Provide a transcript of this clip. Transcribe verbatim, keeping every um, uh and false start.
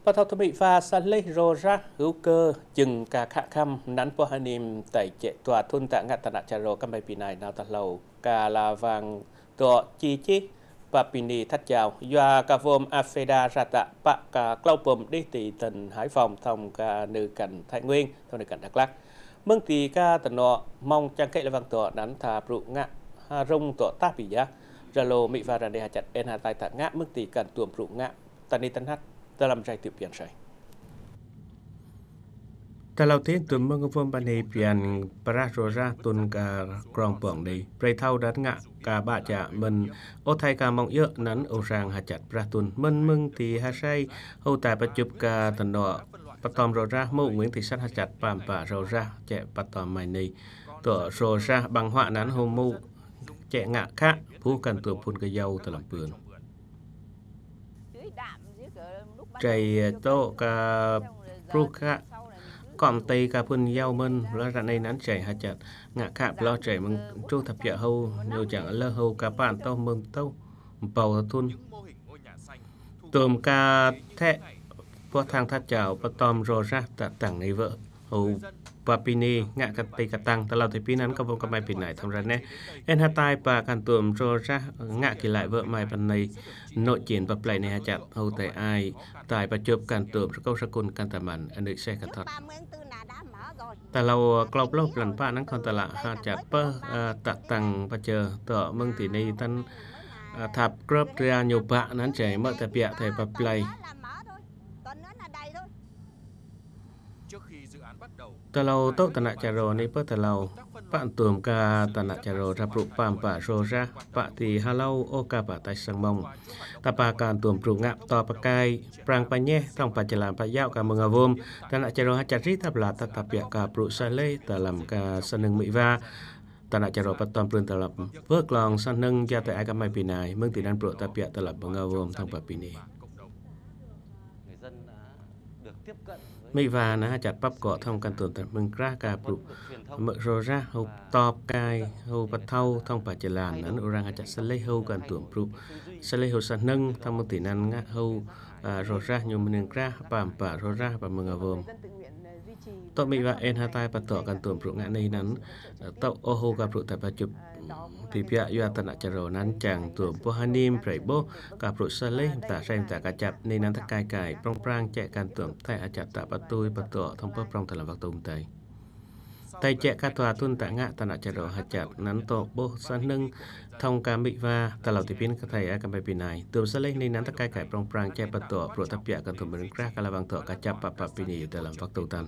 Pă thâo tơ mĭ va sa lĕ ro rah hŭ kơ jâng ka khă khăm năn pô hơnim tơl jĕ tua thŭn tă ngă tơnă čar ro kăm bai pi nai nao tơ hlâo ka la wang dŏ či čih pă pi ni thăt jao yua ka wôm Afeda ră tă pă ka klâo pôm đih ti tơn Hải Phòng thŏng ka nư kăn Thái Nguyên thŏng nư kăn Dak Lak. Mơ̆ng ti ka tơnŏ mơ̆ng čang kĕ la wang dŏ năn tha brŭ ngă ha rŭng dŏ tah pi yah. Ră lô mĭ va ră nê ha čăt en ha tai tă ngă mơ̆ng ti kăn tuôm brŭ ngă tơ ni tơ năt tơ lăm jai tiup pian sai. Tơ hlâo tin tuôm mơ̆ng wôm pă ni pian prah ro rah tŭn ka krong pŏng ni. Prei thâo đăt ngă ka ƀă čă mơ̆n ôh thai ka mơ̆ng yơh năn ôh rang ha čăt prah tŭn mơ̆n mơ̆ng ti ha sai hŭ tai pă čŭp ka tơnŏ pơtơm ro rah mŭ Nguyễn Thị Sắt ha čăt păm pă ro rah jĕ pơtơm mai ni. Dŏ ro rah ƀăng huă năn hŭ mŭ jĕ ngă khă pŭ kăn tuôm phŭn kơ yâo tơ lăm pưn. Jai dŏ ka pruh khă kŏm tê ka phŭn yâo mơ̆n, lơ ră nê năn jai ha čăt ngă khă plŏ jai mơ̆ng truh tha piă hŭ ñu jang lơ hŭ ka păn tôh mơ̆ng tôh mpâo thŭn. Tuôm ka thĕ pô thang thăt jao pơtơm ro rah tă tăng ni wơ̆ hŭ pă pi ni ngă kăn tê kăn tăng tơ hlâo ti pi năn ka wôm kăm bai pi nai thŏng ră nê. En ha tai pă kăn tuôm ro rah ngă ki lai wơ̆ mai pă ni nŏ jên pă plei ni ha čăt hŭ tai ai tai pă čŭp kăn tuôm rơkâo rơkŭn kăn tơmăn anư̆ se kăn thŏt. Tơ hlâo klâo plôh blan pă năn khŏn tơlă ha čăt pơh tă tăng pă jơ dŏ mơ̆ng ti ni tăn thăp krơp ria ñu ƀă năn jai mơ̆ tơ piă thai pă plei. Tơ hlâo dŏ tơnă čar ro ni pơh tơ hlâo pă tuôm ka tơnă čar ro rah brŭ păm pă ro rah pă ti ha hlâo ôh ka pă tai sang mơ̆ng. Tơpă kăn tuôm brŭ ngă tŏ pơkai prang pă nhĕ thŏng pă jơlan pă yao ka mơ̆ng a wôm tơnă čar ro ha čăt ri tăp la tăp tăp piă ka brŭ sa lĕ tơ lăm ka sa nâng mĭ va. Tơnă čar ro pơtơm plưn tơ lăm wơ̆ klŏng sa nâng jă tơ ai kăm bai pi nai mơ̆ng ti năn brŭ tăp piă tơ lăm mơ̆ng a wôm thŏng pă pi ni. Mĭ va năn ha čăt păp kŏ thŏng kăn tuôm tăn mơ̆ng krah ka brŭ mơ̆ ro rah hŭ tŏp kai hŭ pă thâo thŏng pă jơlan năn ôh rang ha čăt sa lĕ hŭ kăn tuôm brŭ sa lĕ hŭ sa nâng thŏng mơ̆ng ti năn ngă hŭ ro rah ñu mơnơ̆ng krah păm pă ro rah pă mơ̆ng a wôm. Tŏ mĭ va en ha tai pă dŏ kăn tuôm brŭ ngă ni năn tŏ ôh hŭ ka brŭ tai pă čŭp ti piă yua tơnă čar ro năn jang tuôm pô hơnim prei ƀôh ka brŭ sa lĕ mta sai mta ka čăp ni năn tơ kai kai prong prang jĕ kăn tuôm thai ha čăt tă pă tui pă dŏ thŏng pơh prong tơ lăm wăk tŭm tai. Tai jĕ ka tua thŭn tă ngă tơnă čar ro ha čăt năn dŏ ƀôh sa nâng thŏng ka mĭ va tơ hlâo ti pi năn ka thai a kăm bai pi nai tuôm sa lĕ ni năn tơ kai kai prong prang jĕ pă dŏ brŭ tăp piă kăn tuôm mơnơ̆ng krah ka la wang dŏ ka čăp pă pă pi ni tơ lăm wăk tŭ tăn.